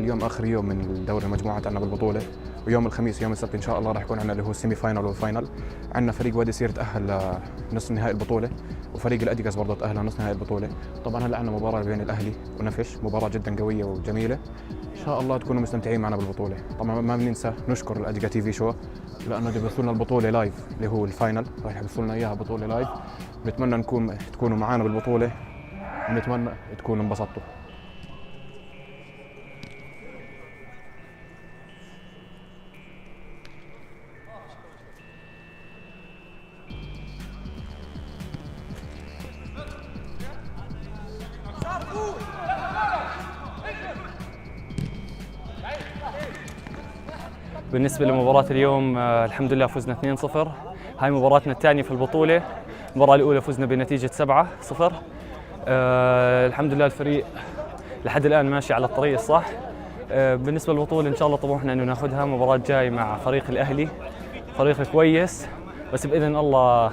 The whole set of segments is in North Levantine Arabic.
اليوم اخر يوم من دوري المجموعات عندنا بالبطولة، ويوم الخميس ويوم السبت ان شاء الله راح يكون عندنا اللي هو ال semi final وال final. عندنا فريق وادي سير تاهل لنصف نهائي البطولة، وفريق الاديجاس برضه تاهل لنصف نهائي البطولة. طبعا هلا عندنا مباراة بين الاهلي ونفش، مباراة جدا قوية وجميلة، ان شاء الله تكونوا مستمتعين معنا بالبطولة. طبعا ما بننسى نشكر الاديجا TV show لانه بيبثوا لنا البطولة live، اللي هو ال final راح يبثوا لنا اياها بطوله live. بنتمنى تكونوا معنا بالبطولة، ونتمنى تكونوا انبسطتوا. بالنسبة لمباراة اليوم الحمد لله فزنا 2-0. هاي مباراتنا الثانية في البطولة. المباراة الأولى فزنا بنتيجة 7-0. الحمد لله الفريق لحد الآن ماشي على الطريق الصح. بالنسبة للبطولة إن شاء الله طموحنا إنه ناخذها. مباراة جاي مع فريق الأهلي، فريق كويس، بس بإذن الله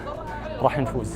راح نفوز.